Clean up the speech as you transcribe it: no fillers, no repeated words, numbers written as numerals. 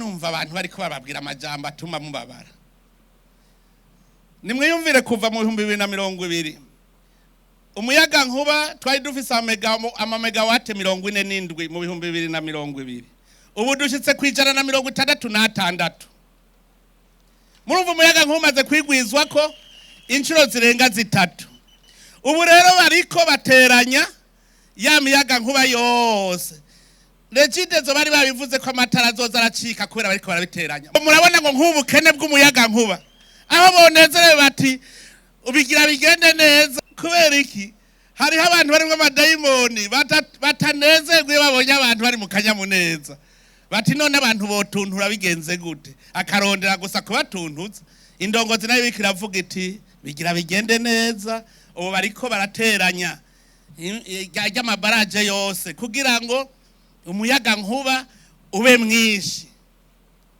Numva abantu bariko bababwira amajambo atuma mubabara. Nimwiyumvire, kuva mu 2020 umuyaga nkuba twari dufise amamegawate 47 mu 2020, ubu dushitse ku 166. Murumva, umuyaga nkuba umaze kwigwizwa ko inshuro zirenga zitatu. Ubu rero bariko bateranya ya miyaga nkuba yose. Regideso bari babivuze ko amatara azoza aracika kubera bariko barabiteranya. Murabona ngo nk'ubukene bw'umuyaga nkuba, aho bonezerewe bati ubigira bigende neza. Kubera iki? Hariho abantu barimwo amadayimoni batanezerwa iyo babonye abantu bari mu kanyamuneza. Bati none abantu botuntura bigenze gute? Akarondera gusa kubatuntuza. Indongozi nayo iriko iravuga iti bigira bigende neza. Ubu bariko barateranya ry'amabaraje yose kugira ngo umuyaga nkuba ube mwinshi.